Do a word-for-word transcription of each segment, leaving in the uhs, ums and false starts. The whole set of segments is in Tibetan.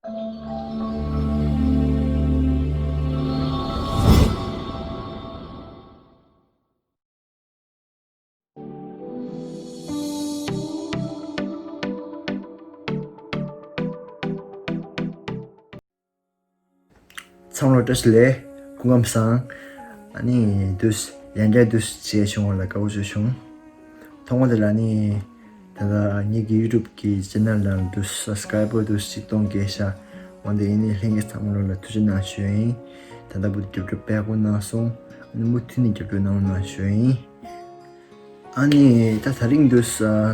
ཚང་མ་ལ་བཀྲ་ཤིས་བདེ་ལེགས། སྐུ་ཁམས་བཟང་། ཨ་ནི་དུས་ཡང་བསྐྱར་དུས་བྱས་བྱུང་བ་ལ་དགའ་བོ་བྱུང་བྱུང་། ཐོག་མ་དེ་ལ་ནི་ད་ལྟ་ངེད་ཀྱི་YouTube་གི་channel་ནང་དུ་subscriber་དུ་ཆིག་སྟོང་བརྒལ་ཤག་འོན་ཏེ་ཡིན་ནི་ལྷན་རྒྱས་ཚང་མ་ལོ་ལ་ཐུགས་རྗེ་གནང་ཞུ་ཡིན། ད་ལྟ་བུ་རྒྱབ་སྐྱོར་དཔེ་ཁོ་གནང་སོང་། ཨ་ནི་མུ་མཐུད་ནས་རྒྱབ་སྐྱོར་གནང་རོགས་གནང་ཞུ་ཡིན། ཨ་ནི་ད་དེ་རིང་དུས་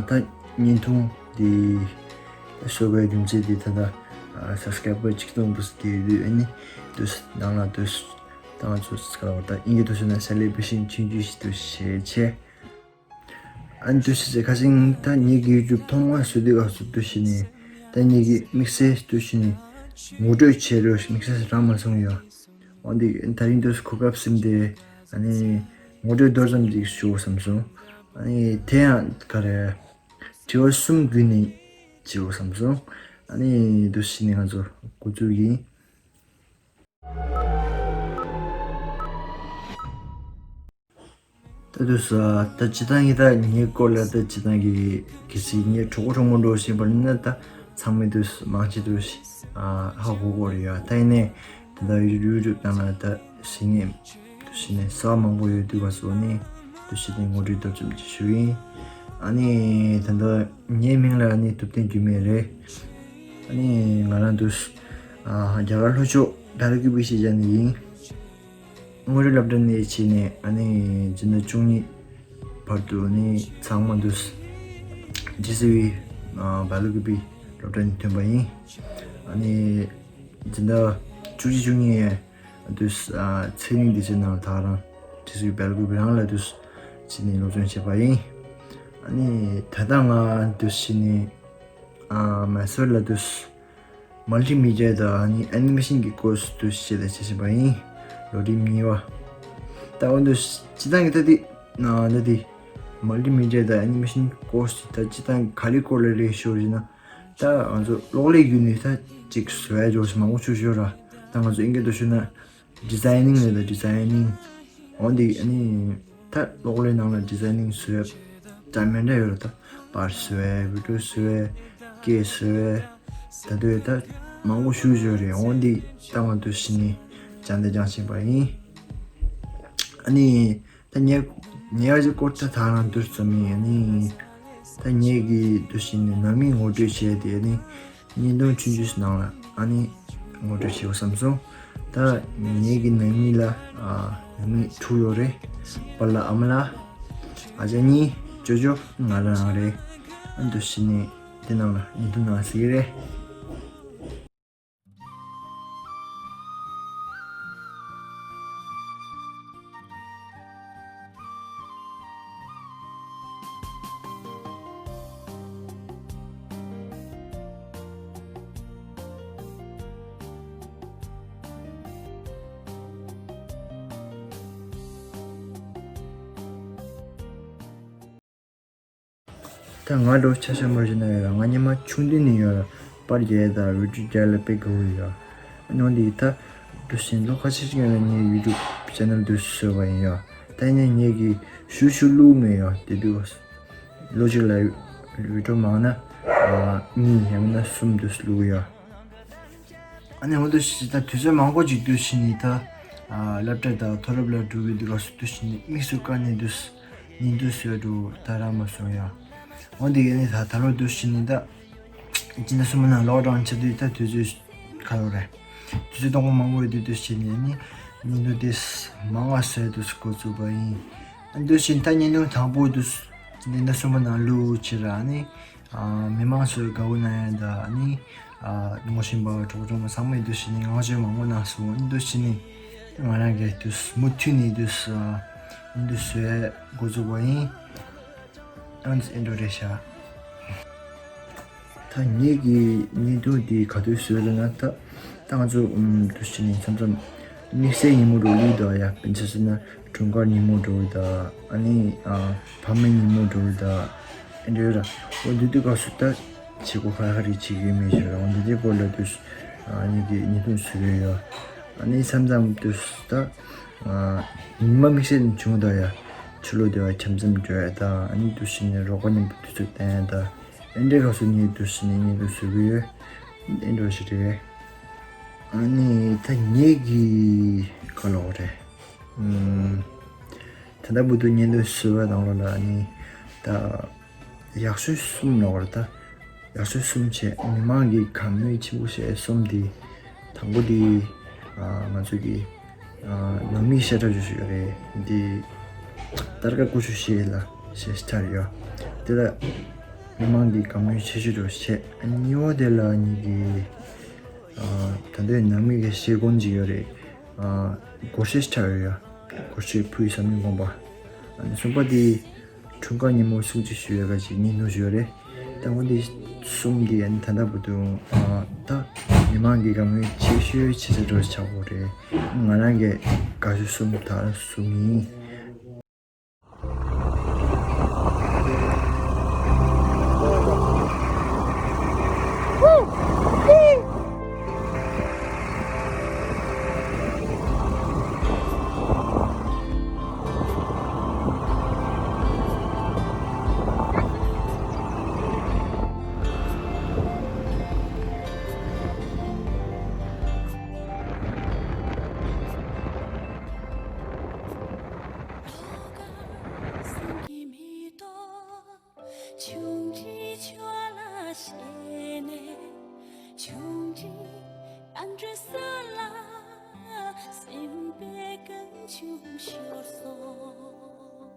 ད་བརྙན་ཐུང་འདི་བཟོ་བའི་རྒྱུ་མཚན་འདི་ད་ལྟ་subscriber་ཆིག་སྟོང་དུ་སྐྱེལ་དུས་ཨ་ནི་དུས་ནང་ལ་དུས་ད་ང་ཚོ་ད་ཨིན་སྐད་དུ་བཤད་ན་celebration་ཆུང་ཆུང་ཞིག་ཏུ་བྱས་བྱས། ཨ་ནི་དུས་ཚོད་ཁ་སང་ད་ངེད་ཀྱི་YouTube་ཐོག་མར་བཟོ་དུས་སྐབས་སུ་དུས་ཤིག་ནས་ད་ངེད་ཀྱི་དམིགས་བསལ་དུས་ཤིག་ནས་ངོ་སྤྲོད་བྱེད་རོགས་དམིགས་བསལ་རག་མ་སོང་ཡ། འོན་ཏེ་ད་རིང་དུས་གོ་སྐབས་ཟིན་ཏེ་ཨ་ནི་ངོ་སྤྲོད་མདོར་ཙམ་ཅིག་ཞུ་བསམ་སོང་། ཨ་ནི་དེ་ཡང་ག་རེ་དྲི་བ་གསུམ་བརྒྱུད་ནས་བྱེད་བསམ་སོང་། ཨ་ནི་དུས་ཤིག་ནས་ང་ཚོ་འགོ་འཛུགས་ཡིན། ད་དུས་ད་སྤྱི་བཏང་གི་ད་ངའི་སྐོར་ལ་ད་སྤྱི་བཏང་གི་གལ་སྲིད་ངའི་གྲོགས་པོ་གྲོགས་མོ་འགྲོ་བཞིན་པ་ན་ད་ཚང་མས་དུས་མང་ཆེ་དུས་ཧ་གོ་གོ་རེད་ཡ། ད་ཡིན་ནའི་ད་ད་YouTube་ནང་ལ་ད་ཞིག་ནས་དུས་ཤིག་ནས་ས་མང་པོ་ཡོད་དུས་བ་སོ་ནས་དུས་ཤིག་ནས་ངོ་སྤྲོད་སྟོབས་ཙམ་ཅིག་ཞུ་ཡིན། ཨ་ནི་ད་ད་ངའི་མིང་ལ་ཨ་ནི་ཐུབ་བསྟན་འགྱུར་མེད་རེད། ཨ་ནི་ང་རང་དུས་རྒྱ་གར་ལྷོ་ཕྱོགས་བལ་ཀུ་པི་ཞེས་བྱ་ནས་ཡིན། དངོས་རིགས་སློབ་གྲྭ་ནས་ཕྱིན་ནས་ཨ་ནི་འཛིན་གྲྭ་བཅུ་གཉིས་བར་དུ་ནི་ཚང་མ་འདུས་ཇི་སི་ཝི་བལ་ཀུ་པི་སློབ་གྲྭ་ནས་ཐོན་པ་ཡིན། ཨ་ནི་འཛིན་གྲྭ་བཅུ་གཅིག་བཅུ་གཉིས་འདུས་ཚེ་རིང་སྡེ་ཚན་ནང་ད་རང་ཇི་སི་ཝི་བལ་ཀུ་པི་རང་ལ་འདུས་ཕྱིན་ནས་སློབ་སྦྱོང་བྱས་པ་ཡིན། ཨ་ནི་ད་ལྟ་ང་འདུས་ཕྱིན་ནས་མ་སོར་ལ་འདུས། མལ་ཊི་མི་ཌི་ཡ་དང་ཨ་ནི་ཨེ་ནི་མེ་ཤན་གྱི་ཀོར་སི་དུ་བྱེད་དང་བྱེད་བཞིན་པ་ཡིན། ལོ་རིམ་གཉིས་པ། ད་འོན་ཏེ་སྤྱི་བཏང་གི་ད་དེ་ན་ད་དེ་མལ་ཊི་མི་ཌི་ཡ་དང་ཨེ་ནི་མེ་ཤན་ཀོར་སི་དེ་ད་སྤྱི་བཏང་ག་རེ་སྐོར་ལ་རེད་ཞུ་བ་ཡིན་ན། ད་ང་ཚོ་གློག་ཀླད་བརྒྱུད་ནས་ད་ཅིག་བཟོ་ཡ་འཇོག་ཞིག་མང་པོ་བྱུང་ཞོར་ར། ད་ང་ཚོ་ཨིན་སྐད་དུ་ཞུ་ན། ཌི་ཛའི་ནིང་ལབ་ད་ཌི་ཛའི་ནིང་། འོན་ཏེ་ཨ་ནི་ད་གློག་ཀླད་ནང་ལ་ཌི་ཛའི་ནིང་བཟོས་ད་མེད་འདྲ་ཡོད་རེད། ད་པར་བཟོས་བི་ཌི་ཡོ་བཟོས་སྐད་བཟོས་ད་དུས་ད་མང་པོ་ཞུ་བཞོ་རེད། འོན་ཏེ་ད་ང་དུ་ཕྱི་ནས་སྦྱང་དེ་སྦྱང་བཞིན་པ་ཡིན། ཨ་ནི་ད་ངས་ངས་ཨ་ཅེ་སྐོར་ད་ད་རང་དུས་ཙམ་ཡིན། ཨ་ནི་ད་ངས་ཀྱི་དུ་ཕྱི་ནས་ནང་མི་ངོ་སྤྲོད་བྱས་ཏེ་ཨ་ནི། བརྙན་ཐུང་ཆུང་ཆུང་ནང་ལ་ཨ་ནི་ངོ་སྤྲོད་བྱེད་དགོས་བསམ་སོང་། ད་ངེད་ཀྱི་ནང་མི་ལ་ཨ་ནང་མི་དྲུག་ཡོད་རེད། པཱ་ལགས་ཨ་མ་ལགས། ཨ་ཅག་གཉིས། ཅོ་ཅོ། ང་རང་རང་རེད། ཨ་འདུ་ཤི་ནི་དེ་ནང་ལ་བརྙན་ཐུང་ནང་ཟེར་གི་རེད། ད་ང་འགྲོ་ཆ་ཤ་མ་ཞིག་ན་ཡོད་ར། ང་ཉི་མ་ཆུང་དུས་ནས་ཡོད་ར། པར་རྒྱག་ད་བི་ཌིའོ་རྒྱག་ལ་དཔེ་དགའ་བོ་ཡོད་ར། ནང་འདི་ད་འགྲོ་བཞིན་ལོ་ཁ་ཤས་ཤིག་ཡོད་ར། ངའི་ཡུ་ཊུབ་ཅེ་ནལ་དུ་བཟོས་པ་ཡིན་ཡ། ད་ཡིན་ན་ངེད་ཀྱི་ཞུ་ཞུ་བླུག་མེད་ཡ། དེ་དུས་ལོ་གཅིག་ལ་བི་ཌིའོ་མང་ན་གཉིས་ཡང་ན་གསུམ་དུ་བླུག་ཡ། ཨ་ནི་འོ་དུ་ཞི་ད་དུས་ཚོད་མང་པོ་ཅིག་དུས་ཕྱིན་ནི་ད་ཨ་སློབ་གྲྭ་དང་མཐོ་སློབ་ལ་འགྲོ་བའི་དུས་སྐབས་སུ་དུས་ཕྱིན་ནི་དམིགས་སུ་བཀར་ནས་དུས་ཉིན་དུས་སུ་འགྲོ་ད་ར་མ་སོང་ཡ། འོ་འདི་ཡིན་ནི་ད་ད་ལོ་དུས་ཕྱིན་ནི་ད་སྤྱི་ཟླ་གསུམ་པ་ནང་ལོག་ཌའོན་ཆེ་དུས་ད་དུས་ཚོད་ག་ཡོད་རེད། དུས་ཚོད་གཏོང་སྒོ་མང་པོ་ཡོད་དུས་དུས་ཕྱིན་ནི་ཉིན་དུས་དེ་མང་བ་སོས་དུས་འགོ་བཙུགས་པ་ཡིན། ཨ་དུས་ཕྱིན་ད་ཉིན་དུས་དང་པོ་དུས་སྤྱི་ཟླ་གསུམ་པ་ནང་ལུགས་ཆེ་ར་ནི། མི་མང་ཚོས་དགའ་བོ་གནང་ཡ་དང་ནི་ངོ་ཤེས་པ་གྲོགས་གྲོགས་མོ་ཚང་མས་འདུ་ཤེས་ནི་ངག་བརྗོད་མང་པོ་གནང་སོང་། འདུ་ཤེས་ནི་ང་རང་གིས་དུས་མུ་མཐུད་ནས་དུས་འདུ་བཟོས་འགོ་བཙུགས་པ་ཡིན། ཨང་ཨེན་འགྲོ་རེད་ཤག་ད་ངེད་ཀྱི་ཉིན་ཐོ་འདི་ག་དུས་བཟོས་ལ་ན་ད་ད་ང་ཚོ་འདུ་ཤེས་ནི་མཚམས་མཚམས་དམིགས་བསལ་ཉིན་མོ་འགྲོ་ལུས་དང་ཡ། དཔེར་ཆ་བཞག་ན་དྲུང་འཁོར་ཉིན་མོ་འགྲོ་ཡོད་ད། ཨ་ནི་ཨ་ཕ་མའི་ཉིན་མོ་འགྲོ་ཡོད་ད། ཨེ་འདྲ་ཡོད་ར། འོ་འདི་དུས་སྐབས་སུ་ད་བྱེད་སྒོ་ཁ་ཁ་རེ་བྱེད་ཀྱི་མེད་ཞུ་ར། འོ་འདི་དུས་སྐོར་ལ་དུས་ ཨ་ནི་གི་བརྙན་ཐུང་བཟོ་གི་ཡོད། ཨ་ནི་མཚམས་མཚམས་དུས་ད་ཉི་མ་དམིགས་བསལ་བྱུང་དོ་ཡ། ཆུ་ལོག་དེ་བ་འཆམ་འཆམ་འགྲོ་ཡ། ད་ཨ་ནི་དུས་ཕྱིན་ནས་རོགས་པ་མཉམ་པོ་དུས་ཚོད་བསྟན་ཡ། ད་ཨེ་འདྲའི་སྐབས་སུ་ངས་དུས་ཕྱིན་ནས་བརྙན་ཐུང་བཟོ་གི་ཡོད། ཨེ་འདྲ་ཞིག་རེད། ཨ་ནི་ད་ངེད་ཀྱི་ག་ལོག་རེད། ཨུམ། ད་ལྟ་བུ་དུ་བརྙན་ཐུང་བཟོས་པ་དང་ལོ་ལ་ཨ་ནི་ད་ཡག་ཤོས་གསུམ་ལོག་རེད། ད་ཡག་ཤོས་གསུམ་བྱས། མི་མང་གི་དགའ་མོས་ཆེན་པོ་བྱས་གསུམ་དེ། དང་པོ་དེ་ཨ་ང་ཚོ་གི་ཨ་ནང་མི་ཤ་ཁྲག་ཅིག་ཡོད་རེད། འདི་སྟར་ཀ་ཀུ་ཤུ་ཤེས་ལ་ཤེས་ཐར་ཡོད། དེ་ལ་མི་མང་གི་དགའ་མོས་ཆེ་ཤོས་རུ་བྱས། གཉིས་པ་དེ་ལ་ཉིད་ཀྱི་ཨ་ད་ལྟའི་ནང་མི་གི་ཤེས་ཀོན་ཅིག་ཡོད་རེད། ཨ་སྒོར་གཞས་ཆགས་ཡོད་ཡ། སྒོར་གཞས་ཕུལ་བསམ་མི་དགོངས་པ། ཨ་ནི་གསུམ་པ་དེ་འཁྲུངས་སྐར་ཉིན་མོ་སྲུང་བརྩི་ཞུ་ཡ་ག་ཅིག་ཉིན་ནོ་ཞུ་ཡ་རེད། ད་འོ་འདི་གསུམ་འདི་ཨ་ནི་ད་ལྟ་བུ་དུ་ཨ་ད་མི་མང་གི་དགའ་མོས་ཆེ་ཤོས་ཆེ་ས་འགྲོ་ཆགས་པོ་རེད། ང་རང་གི་དགའ་ཤོས་གསུམ་དར་གསུམ་ཡིན། ཆུང་འདྲིས་ཆོག་ལ་ཞེས་ནས། ཆུང་འདྲིས་དང་བྲོས་ས་ལ། སེམས་པའི་གང་བྱུང་ཤོར་སོང་།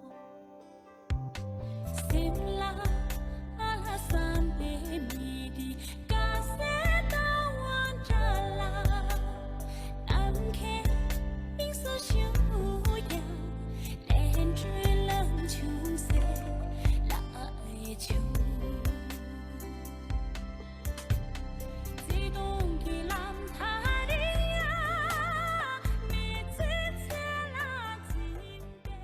སེམས་ལ་ཨ་ལ་བསམ་པའི་མི་དེ་དགའ་སའི་ཟླ་བ་འདྲ་ལ། ནམ་མཁའི་དབྱིངས་སུ་བཞུགས་ཀྱང་། ལས་འཕྲོའི་ལམ་བྱུང་ཟེར་ལ་ཨེ་བྱུང་། བརྩེ་དུང་གི་ལམ་ཐག་རིང་ཡ། མི་ཚེ་ཚེ་ལ་འཛིན་པའི།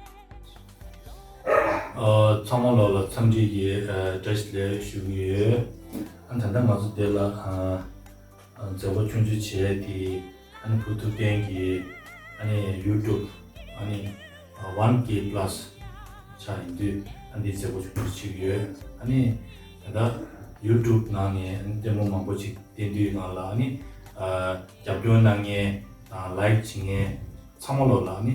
ཨ་ཚང་མ་ལོག་ལ་འཚམས་འདྲི་གི་ཨ་བཀྲ་ཤིས་བདེ་ལེགས་ཞུ་གི་ཡོད། ཨ་ད་ལྟ་ང་ཚོ་དེ་ལ་ཨ་ཨ་མཛད་སྒོ་ཆུང་ཆུང་བྱས་ཏེ། ཨ་ནི་བུ་ཐུབ་བསྟན་གྱི་ཨ་ནི་ཡུ་ཊུབ་ཨ་ནི་ཨ་ཝན་ཀེ་པ་ལ་སི་ཆགས་ཡིན་དུས། ཨ་འདི་མཛད་སྒོ་ཆུང་ཆུང་བྱེད་ཀྱི་ཡོད། ཨ་ནི་ད་ལྟ་ཡུ་ཊུབ་ནང་ནས་ཨ་ནི་ལྟད་མོ་མང་པོ་ཅིག་བསྟན་དུས་ནང་ལ་ཨ་ནི་ཨ་རྒྱབ་སྐྱོར་གནང་མཁན་དང་ལའིཀ་བྱེད་མཁན་ཚང་མ་ལོག་ལ་ཨ་ནི་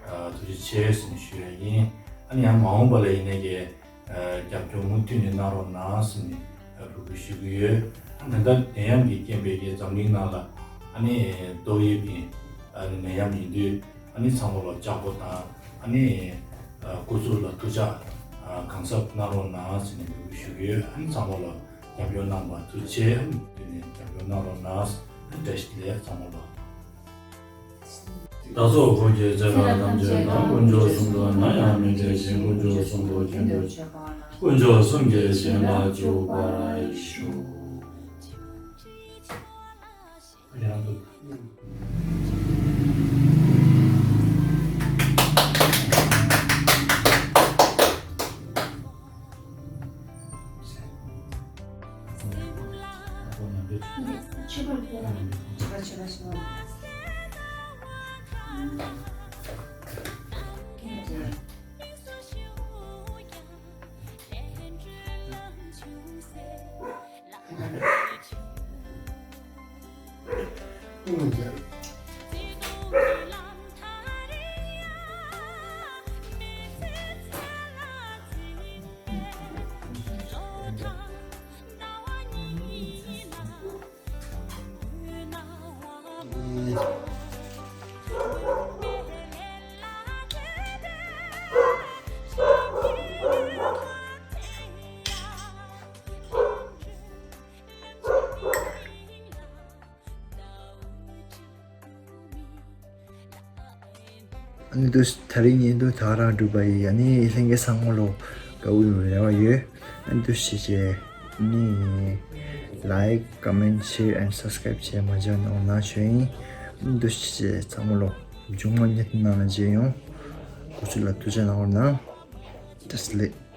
ཨ་ཐུགས་རྗེ་ཆེ་ཟེར་ནས་ཞུ་ཡ་ཡིན། ཨ་ནི་ཡང་མ་འོངས་པ་ལ་ཡིན་ནའི་གི་ཨ་རྒྱབ་སྐྱོར་མུ་མཐུད་ནས་གནང་རོགས་གནང་ཟེར་ནས་ཨ་འབོད་སྐུལ་ཞུ་གི་ཡོད། ཨ་ད་ལྟ་ནད་ཡམས་ཀྱི་རྐྱེན་པས་ཀྱི་འཛམ་གླིང་ནང་ལ་ཨ་ནི་ཏོག་དབྱིབས་ཀྱི་ཨ་ནི་ནད་ཡམས་ཡིན་དུས། ཨ་ནི་ཚང་མ་ལ་ལྕགས་པོ་དང་ཨ་ནི་ཨ་སྐུ་གཟུགས་ལ་ཐུགས་ཅག་ཨ་གང་ཟབ་གནང་རོགས་གནང་ཟེར་ནས་འབོད་སྐུལ་ཞུ་གི་ཡོད། ཨ་ནི་ཚང་མ་ལ་རྒྱབ་སྐྱོར་གནང་བ་ཐུགས་རྗེ་ཆེ། ཨ་ནི་རྒྱབ་སྐྱོར་གནང་རོགས་གནང་། ཨ་ནི་བཀྲ་ཤིས་བདེ་ལེགས་ཚང་མ་ལ། བདག་སོགས་འཁོར་གྱི་ཚེ་རབས་ཐམས་ཅད་དང་། དཀོན་མཆོག་གསུམ་དུ་ནམ་ཡང་མི་འབྲལ་ཞིང་། དཀོན་མཆོག་གསུམ་པོ་མཁྱེན་པར་བྱེད་པ་ན། དཀོན་མཆོག་གསུམ་གྱི་བྱིན་རླབས་འཇུག་པར་ཤོག། ཨ་ནི་དུ་ད་རིང་ཉིན་དུ་ད་རང་སྒྲུབ་པ་ཡི། ཨ་ནི་ལྷན་རྒྱས་ཚང་མ་ལོ་དགའ་བོ་ཡོང་རེ་བ་ཡོད། ཨ་ནི་དུ་ཤི་ཆེ། ཨ་ནི་like, comment, share and subscribe བྱས་མ་བྱས་ནོ་ན་ཞུ་ཡིན། ཨ་ནི་དུ་ཤི་ཆེ་ཚང་མ་ལོ་མཇུག་མ་ཉིད་ནང་ལ་མཇལ་ཡོང་། སྐུ་གཟུགས་ལ་ཐུགས་རྗེ་གནང་བར་གནང་། བཀྲ་ཤིས་བདེ་ལེགས།